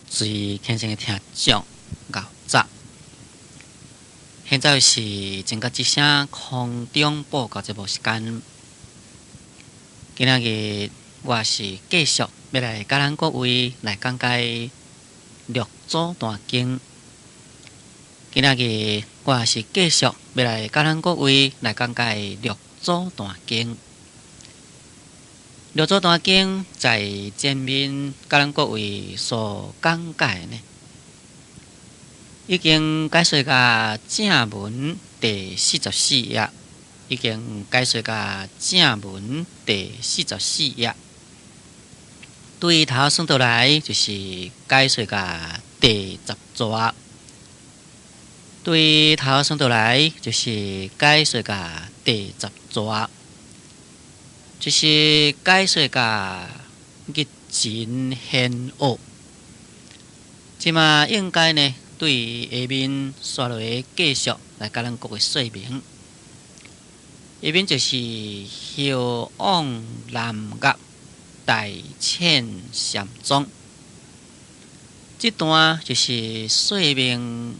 最虔誠的聽眾，𠢕早。現在是正覺之聲空中報告節目時間。今仔日我是繼續欲來佮咱各位來講解六祖壇經。今仔日我是繼續欲來佮咱各位來講解六祖壇經。六祖壇經在前面佮咱各位所講解呢，已經解說到正文第四十四頁，已經解說到正文第四十四頁。對頭算倒來就是解說到第十逝。對頭算倒來就是解說到第十逝。就是解說到日盡現惡。這馬應該呢，對下面紲落來繼續來佮咱各位說明。下面就是後往南岳大淺禪宗，這段就是說明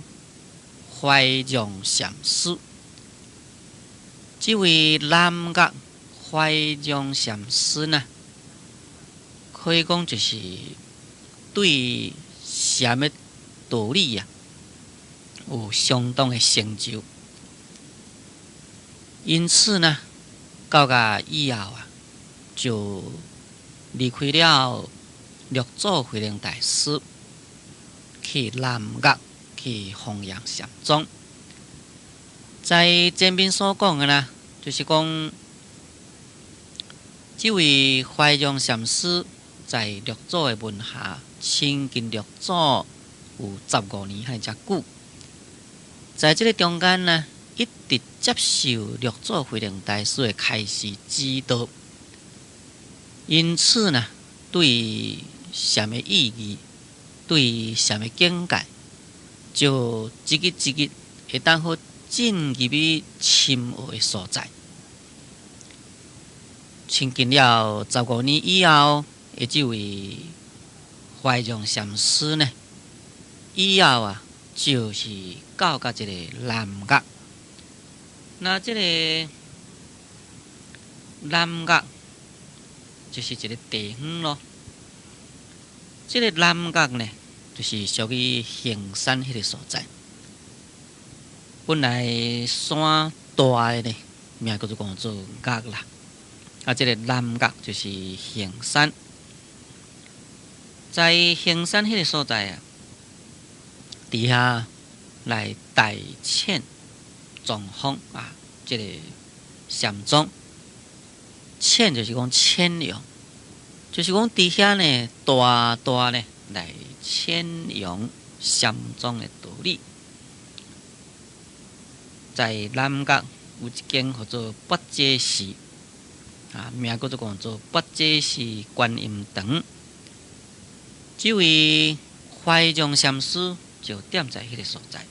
懷讓禪師。這位南岳懷讓禪師呢，可以講就是對禪的道理啊，有相當的成就。因此呢，到甲以後啊，就離開了六祖慧能大師，去南岳去弘揚禪宗。在前面所講的呢，就是講這位懷讓禪師在六祖的門下親近六祖有15年遐爾久，在這个中間呢，一直接受六祖慧能大師的開示指導，因此呢，對禪的意義，對禪的境界，就一日一日會當好進入去深奧的所在。親近了十五年以後，的這位懷讓禪師呢，以後啊，就是到佮這个南岳。那這个南岳就是一个地方囉。這个南岳呢，就是屬於衡山彼个所在。本來山大的呢，名叫做講做岳啦。啊，這个南岳就是衡山，在衡山彼个所在啊，佇遐來大淺藏風啊，這个禪宗，淺就是講淺揚，就是講佇遐呢，大大呢來淺揚禪宗的道理。在南岳有一間號做八解寺。啊，名叫做講做八解寺觀音堂。這位懷讓禪師就踮在彼个所在，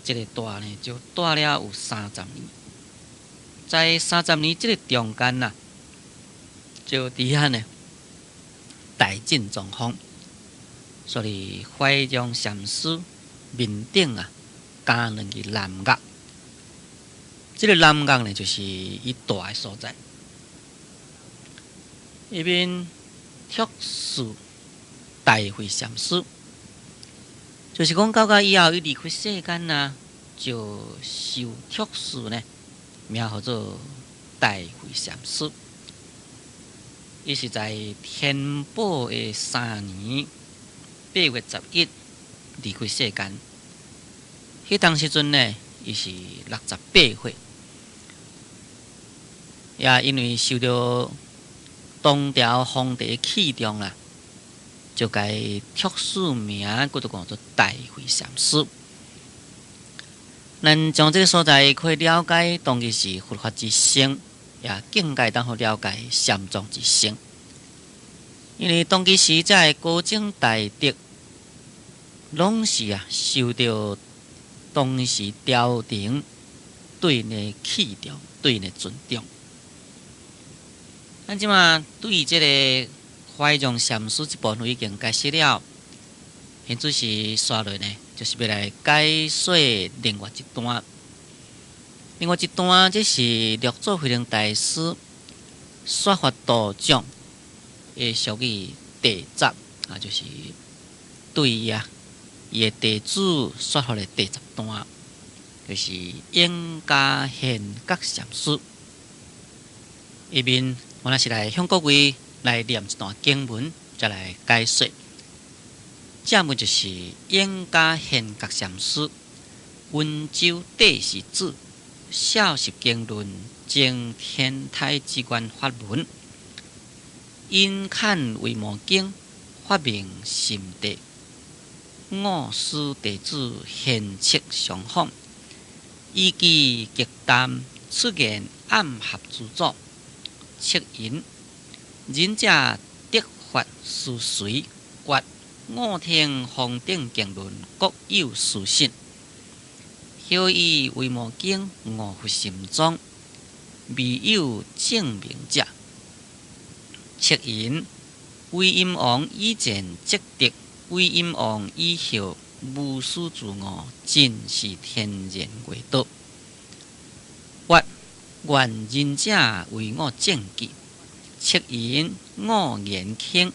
這个蹛呢就蹛了有三十年。在三十年這个中間啊，就佇遐呢大進藏風，所以懷讓禪師面頂啊，加兩個南岳。這个南岳呢，就是伊蹛的所在。一邊託事大慧禪師，就是講到甲以後，伊離開世間啊，就受託事呢，名號做大慧禪師。伊是在天寶的三年8月11離開世間。彼當時陣呢，伊是68歲，也因為受著唐朝皇帝器重啦，就共伊託事名叫做講做大慧禪師。咱從這个所在可以了解當其時佛法之盛，也更加當好了解禪宗之盛。因為當其時這个高僧大德，攏是啊受著當時朝廷對𪜶的器重，對𪜶的尊重。咱這馬對這个懷讓禪師這部分已經解釋了，現在是紲落呢，就是欲來解說另外一段。另外一段，這是六祖慧能大師說法度眾的屬於第十啊，就是對啊，伊的弟子說法的第十段，就是永嘉玄覺禪師。下面我若是來向各位來念一段經文，再來解說。正文就是永嘉玄覺禪師溫州帝釋子小集經論證天台止觀法門，引看維摩經發明心地，我師弟子賢徹相仿，以其極淡出現暗合之祖，敕云仁者得法師隨決五聽方頂經論各有殊信，曉以維摩經悟佛心宗，未有證明者。敕云威音王以前積德，威音王以後無師自悟，盡是天然外道。曰願仁者為我證記。敕云我言輕。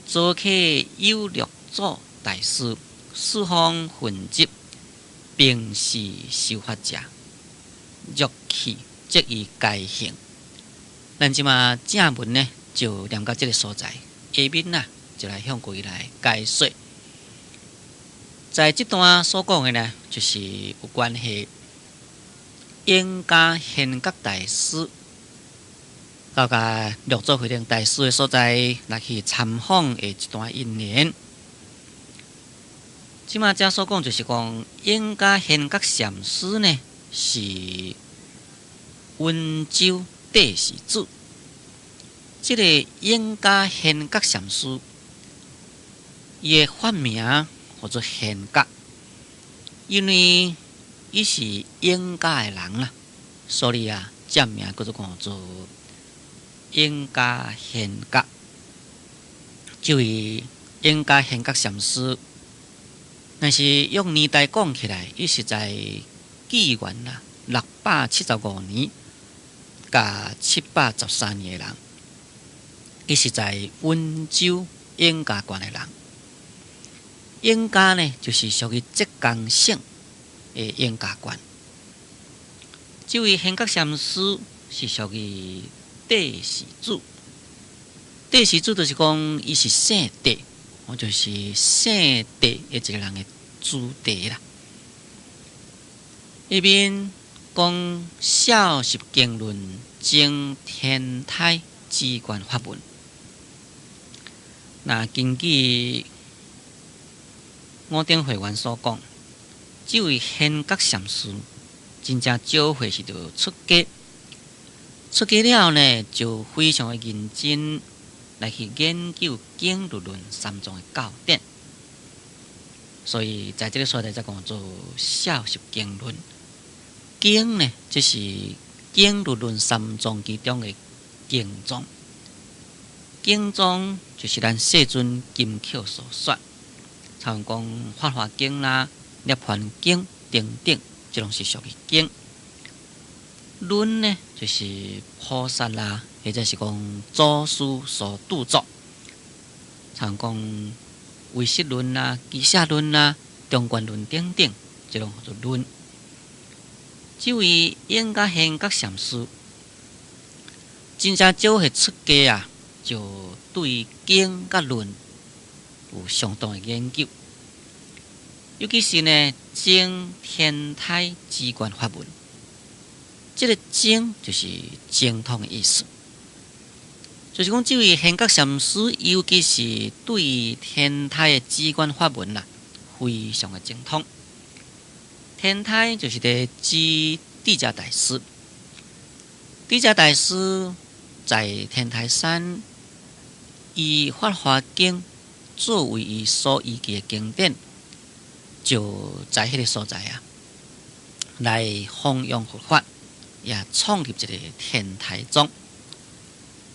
早客有六祖大師，四方雲集，並是修法者。若去，則以該行。咱這馬正文呢，就念到這个所在，下面啊，就來向各位來解說。在這段所講的呢，就是有關係永嘉玄覺大師。到共六祖慧能大師的所在來去參訪的一段因緣。這馬遮所講就是講，永嘉玄覺禪師呢是溫州帝釋子。這个永嘉玄覺禪師，伊的法名號做玄覺，因為伊是永嘉的人啦，所以啊，這名叫做講做永嘉玄覺。這位永嘉玄覺禪師，若是用年代講起來，伊是在紀元啦675年佮713年的人，伊是在溫州永嘉縣的人。永嘉呢，就是屬於浙江省的永嘉縣。這位玄覺禪師是屬於帝釋子，帝釋子就是講伊是姓帝，我就是姓帝的一个人的子弟啦。下面講小集經論證天台止觀法門。那根據五頂會員所講，這位玄覺禪師真正少歲時就出家。出家了呢，就非常的認真來去研究經律論三藏的教典，所以在這个所在才講做小集經論。經呢，就是經律論三藏其中的經藏。經藏就是咱世尊金口所說，像講《法華經》啦、《涅槃經》等等，這攏是屬於經。論呢，就是菩薩啦，或者是講祖師所著作，像講唯識論啦、俱舍論啦、中觀論等等，這攏叫做論。這位永嘉玄覺禪師，真正少歲出家啊，就對經佮論有相當的研究，尤其是呢，證天台止觀法門。這个精就是精通的意思，就是講這位玄覺禪師，尤其是對天台的止觀法門啦，非常的精通。天台就是佇指智者大師，智者大師在天台山以《法華經》作為伊所依據的經典，就在彼个所在啊，來弘揚佛法，也創立一个天台宗。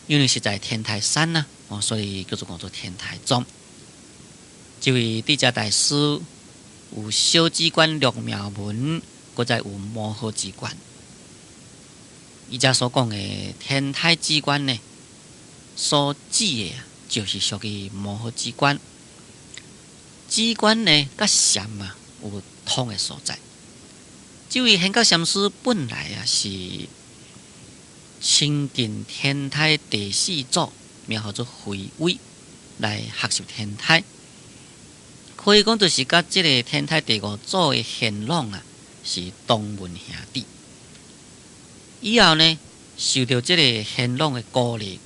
因為是在天台山呐，哦，所以叫做講做天台宗。這位智者大師有小止觀六妙門，閣再有摩訶止觀。伊遮所講的天台止觀呢，所指的就是屬於摩訶止觀。止觀呢，佮禪啊有通的所在。這位玄覺禪師本來啊是親近天台第四祖，名號做慧威，來學習天台。可以講，就是佮這个天台第五祖的玄朗啊，是同門兄弟。以後呢，受著這个玄朗的鼓勵，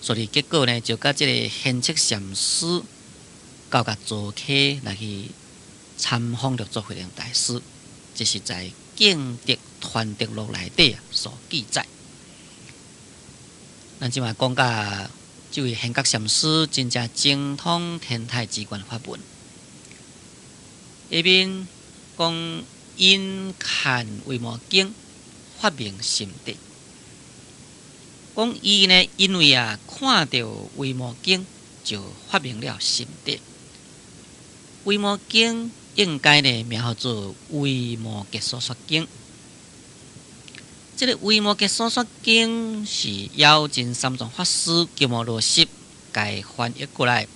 所以結果呢，就佮這个玄徹禪師到佮曹溪來去參訪六祖慧能大師，這是在《敬德傳德錄》內底啊所記載。咱這馬講甲這位玄覺禪師真正精通天台止觀法門。下面講因看維摩經發明心得，講伊呢，因為啊看著維摩經就發明了心得。維摩經應該呢名號做維摩詰所說經。這个維摩詰所說經是枵真三藏法師鳩摩羅什共翻譯過來。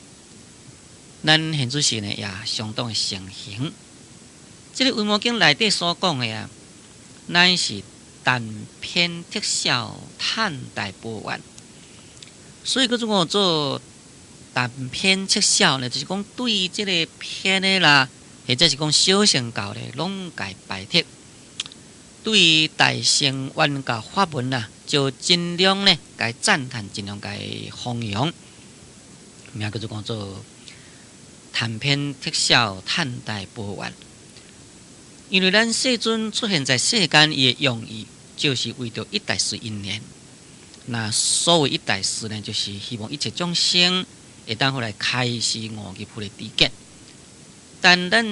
咱現此時呢也相當的盛行。這个維摩經內底所講的啊，乃是但偏特小嘆大報願，所以閣做做但偏徹小呢，就是講對這个偏的啦，或者是講小乘教的，攏共排斥。對大乘圓教法門啊，就盡量呢，共讚歎，盡量共弘揚，名叫做講做但偏特小嘆大報願。因為咱世尊出現在世間，伊的用意就是為著一大事因緣。那所謂一大事呢，就是希望一切眾生會當予來開示悟入菩提知見。但咱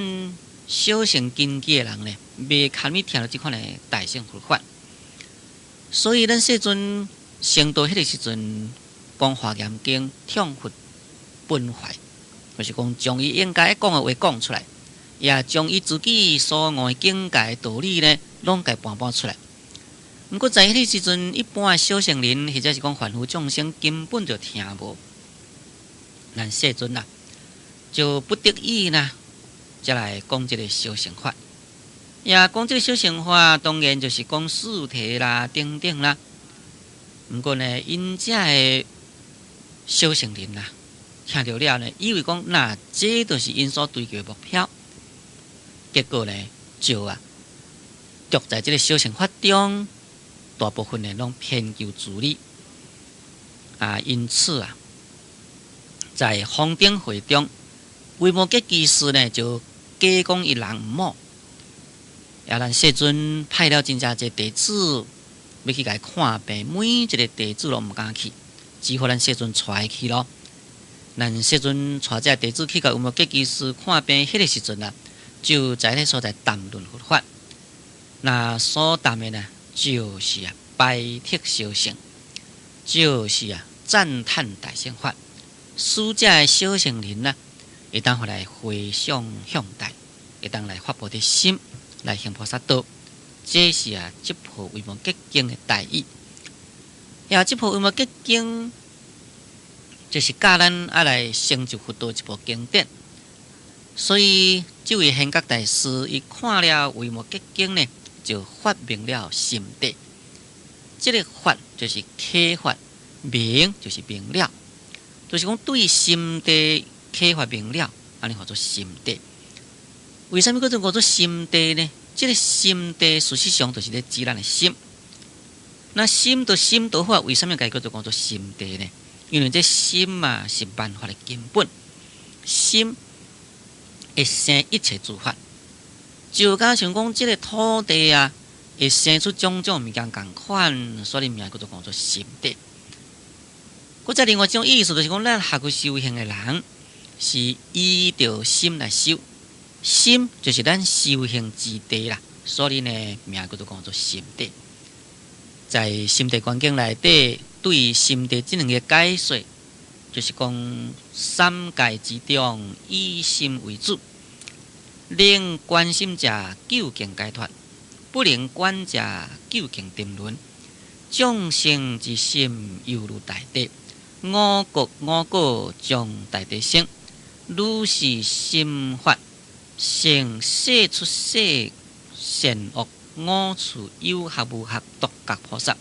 小乘根基的人呢，袂堪物聽著這款的大乘佛法，所以咱世尊成道彼个時陣，講華嚴經，暢佛本懷，就是講將伊應該講的話講出來，也將伊自己所悟的境界道理呢，攏共搬搬出來。毋過在彼個時陣，一般的小乘人或者是講凡夫眾生根本就聽無。咱世尊啊，就不得已呢，才來講這个小乘法。也講這个小乘法，當然就是講四諦啦、等等啦。毋過呢，𪜶遮的小乘人啊，聽著了呢，以為講那這就是𪜶所追求的目標，結果呢，就啊，著在這个小乘法中，大部分呢攏偏求諸利啊，因此啊，在方頂會中，維摩詰居士呢就假講伊人毋好，也咱世尊派了真正濟弟子欲去共伊看病，每一个弟子攏毋敢去，只好咱世尊帶伊去囉。咱世尊帶這弟子去共維摩詰居士看病，彼个時陣啊，就在彼所在談論佛法。那所談的呢，就是啊排斥小乘，就是啊讚歎大乘法，使這个小乘人呢，會當予來回向向大，會當來發菩提心，來行菩薩道。這是啊，這部維摩詰經的大意。也這部維摩詰經，就是教咱愛來成就佛道一部經典。所以，這位玄覺大師伊看了維摩詰經呢，就發明了心得。這个發就是啟發，明就是明了，就是講對心地啟發明了，按呢號做心得。為啥物閣做叫做心地呢？這个心地事實上就是咧指咱的心。那心就心道法，為啥物共伊叫做講做心地呢？因為這心啊是萬法的根本，心會生一切諸法，就敢像講這个土地啊，會生出種種物件仝款，所以名叫做講做心地。閣再另外一種意思，就是講咱學修行的人是依著心來修，心就是咱修行之地啦，所以呢名叫做講做心地。在《心地觀經》內底，對心地這兩个解說，就是講三界之中以心為主，能觀心者究竟解脫，不能觀者究竟沉淪。眾生之心猶如大地，五穀五果從大地生。如是心法，成世出世善惡五處有學無學獨覺菩薩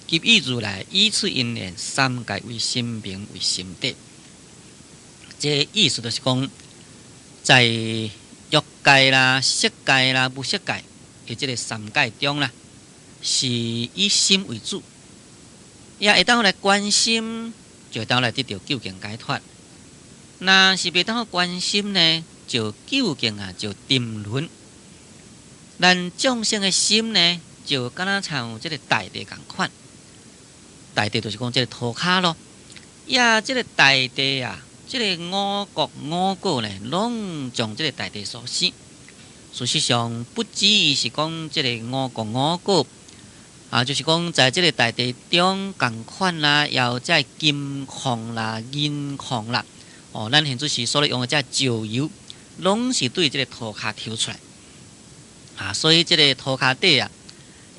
及彼如來以此因緣三界為心明為心地。這意思就是講，在欲界啦、色界啦、無色界的這个三界中啦，是以心為主，也會當來觀心，就會當來得著究竟解脫。若是袂當觀心呢，就究竟啊就沉淪。咱眾生的心呢，就敢若親像這个大地仝款，大地就是講這个塗跤囉。呀，這个大地啊，這个五穀五果呢，攏從這个大地所生。事實上，不只是講這個五穀五果，啊，就是講在這个大地中仝款啦，也有這金礦啦、銀礦啦，哦，咱現在是所用的這石油，攏是對這个塗跤抽出來。啊，所以這个塗跤底啊，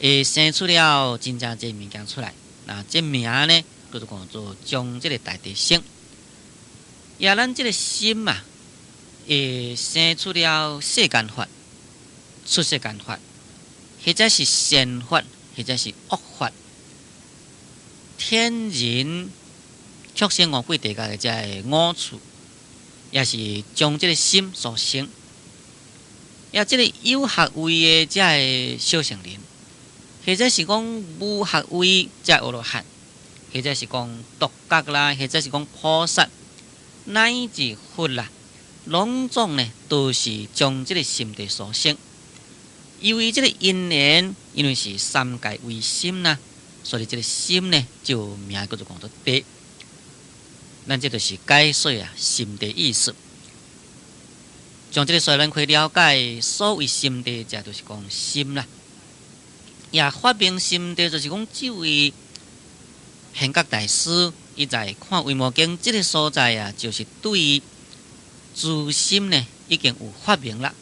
會生出了真正濟物件出來。那這名呢，叫做講做將這个大地生。也咱這个心啊，會生出了世間法、出世間法，或者是善法，或者是惡法。天人畜生餓鬼地獄的這个五處，也是將這个心所生。也這个有學位的這个小乘人，或者是講無學位這阿羅漢，或者是講獨覺啦，或者是講菩薩，乃至佛啦，攏總呢都是將這个心地所生。由於這个因緣，因為是三界為心啦，所以這个心呢就名叫做講做地。咱這就是解說啊心地意思。從這个所以咱可以了解，所謂心地，這就是講心啦。也發明心地，就是講這位玄覺大師，伊在看《維摩經》這个所在啊，就是對諸心呢已經有發明啦。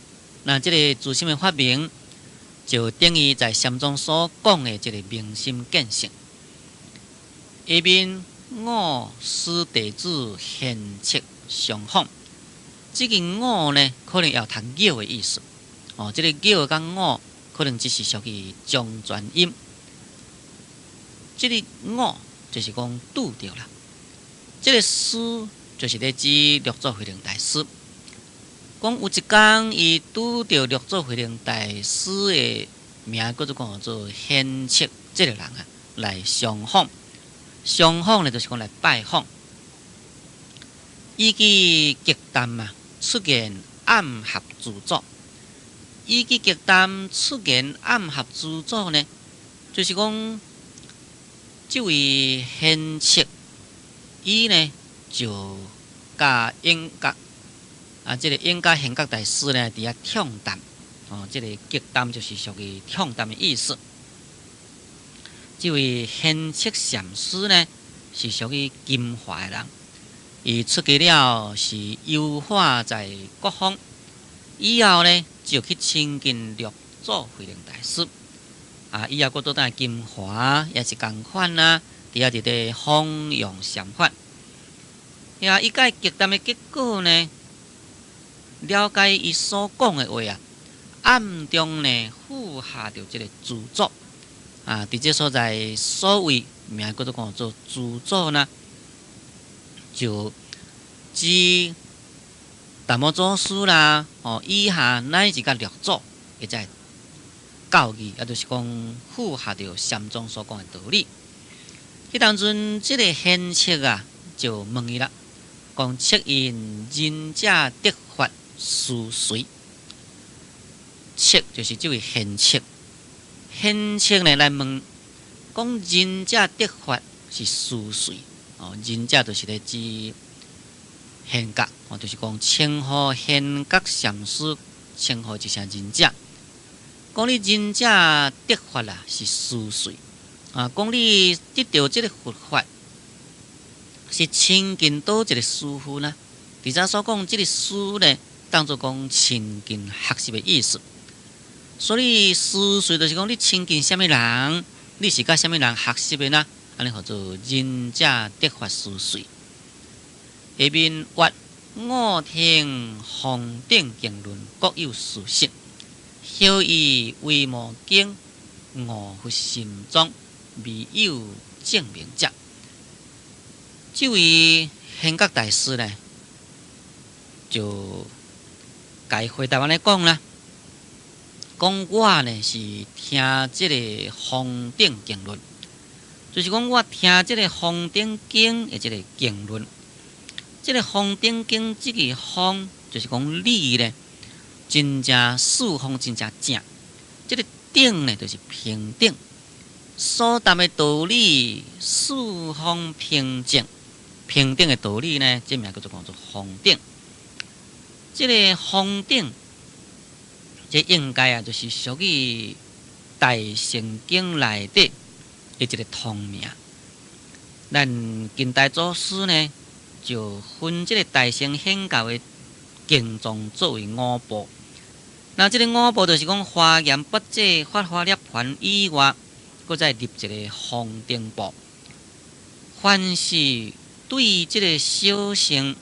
那這个諸心的發明，就等於在禪宗所講的這个明心見性。下面我師弟子賢徹相訪。這个我呢，可能有讀咬的意思。哦，這个咬佮我可能只是屬於中轉音。這个我就是講拄著啦。這个師就是咧指六祖慧能大師。講有一工，伊拄著六祖慧能大師的名，叫做講做賢徹這个人啊，來相訪。相訪呢，就是講來拜訪。以及極淡啊，出言暗合諸祖。以及極淡出言暗合諸祖呢，就是講這位賢徹，伊呢就佮永覺啊，這个永嘉玄覺大師呢，佇遐暢談。哦，這个極淡就是屬於暢談的意思。這位賢徹禪師呢，是屬於金華的人。伊出家了是遊化在各方，以後呢就去親近六祖慧能大師。啊，以後閣倒轉來金華也是仝款啊，佇遐佇咧弘揚禪法。呀，伊佮伊極談的結果呢，了解伊所講的話啊，暗中呢附和著這个諸祖。啊，佇這所在所謂名叫做講做諸祖呢，就指達摩祖師啦，哦，以下乃至佮六祖，會這教義，也就是講符合著禪宗所講的道理。彼當陣，這个賢徹啊，就問伊啦，講惝因仁者得法師誰？惝就是這位賢徹，賢徹呢來問，講仁者得法是師誰？哦，仁者就是咧指玄覺，哦，就是講稱呼玄覺禪師，稱呼一聲仁者。講你仁者得法啊，是師誰？啊，講你得著這个佛法，是親近佗一个師父呢？佇遮所講，這个師呢，當做講親近學習的意思。所以師隨就是講你親近啥物人，你是佮啥物人學習的呢？按呢號做仁者得法師隨。下面曰我聽方頂經論，各有事實。曉以維摩經，悟佛心藏，未有證明者。這位玄覺大師呢，就共伊回答按呢講啦，講我呢是聽這个方頂經論，就是講我聽這个方頂經的這个經論。這个方頂經這个方，就是講理呢，真正四方真正正。這个頂呢，就是平等。所談的道理，四方平正，平等的道理呢，這名叫做講做方頂。這个方頂，這應該啊，就是屬於大乘經內底的一个通名。咱近代祖師呢，就分這个大乘顯教的經藏作為五部。那這个五部就是講華嚴、跋濟、法華、涅槃以外，閣再入一个方頂部。凡是對這个小乘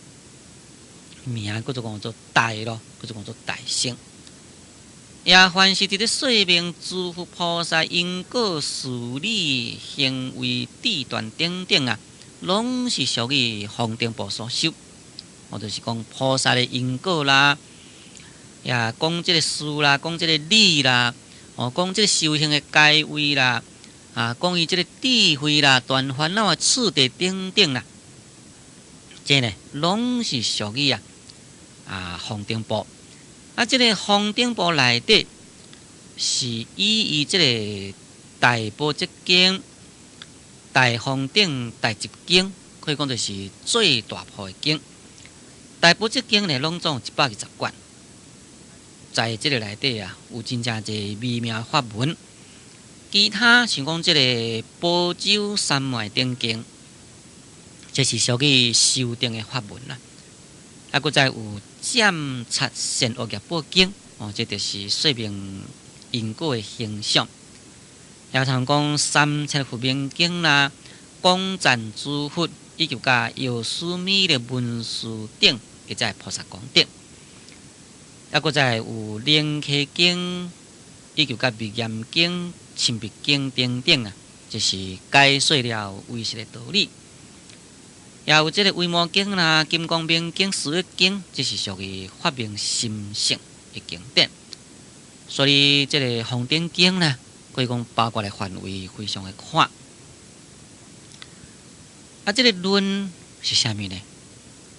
名，叫做講做大咯，叫做講做大乘。也凡是佇咧說明諸佛菩薩因果事理行為智斷等等啊，攏是屬於方頂部所收。我就是講菩薩的因果啦，也講這个事啦，講這个理啦，哦，講這个修行的階位啦，啊，講伊這个智慧啦、斷煩惱的次第等等啦，這呢攏是屬於啊方頂部。啊，這个方頂部內底是以伊這个大般若經、大方頂大集經，可以講就是最大部的經。大般若經呢，攏總有120卷，在這个內底啊，有真正濟微妙法門。其他像講這个般舟三昧等經，這是屬於修定的法門啦。啊，閣再有佔察善惡業報經，哦，這就是說明因果的形象。也通講三千佛名經啦，廣讚諸佛，以及佮藥師彌勒文殊等，或者菩薩功德。啊，閣再有楞伽經，以及佮密嚴經、親密經等等啊，這是解說了唯識的道理。也有這个維摩經啦、金剛明經、思益經，這是屬於發明心性的經典。所以這个方頂經呢，可以講包括的範圍非常的寬。啊，這个論是啥物呢？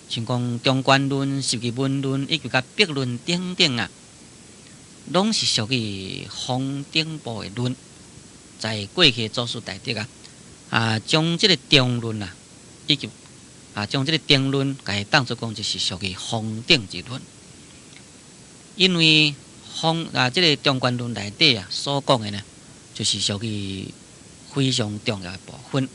像講中觀論、十二門論以及佮百論等等啊，攏是屬於方頂部的論。在過去祖師大德啊，啊，將這个中論啊，以及啊，將這个中論，共伊當做講就是屬於方頂之論，因為方啊，這个中觀論內底啊所講的呢，就是屬於非常重要的部分。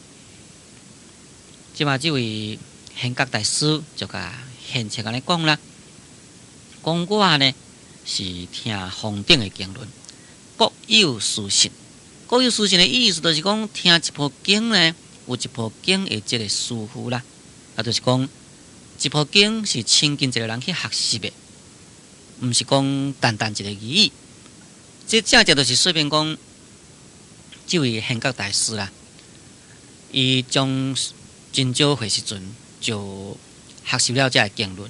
這馬這位玄覺大師就共玄策按呢講啦，講我呢是聽方頂的經論，各有事實。各有事實的意思，就是講聽一部經呢，有一部經的這个師父啦。啊，就是講一部經是親近一个人去學習的，毋是講單單一个而已。這正正就是說明講，這位玄覺大師啦，伊將真少歲時陣就學習了這个經論，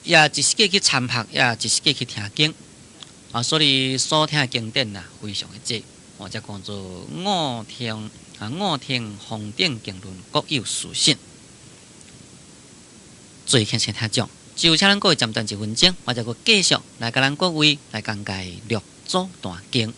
也一世去參學，也一世去聽經，啊，所以所聽的經典啊，非常的濟，或者講做我聽啊，我聽方頂經論各有事實。最近先聽講，就請咱各位暫停一分鐘，我再閣繼續來共咱各位來講解六祖壇經。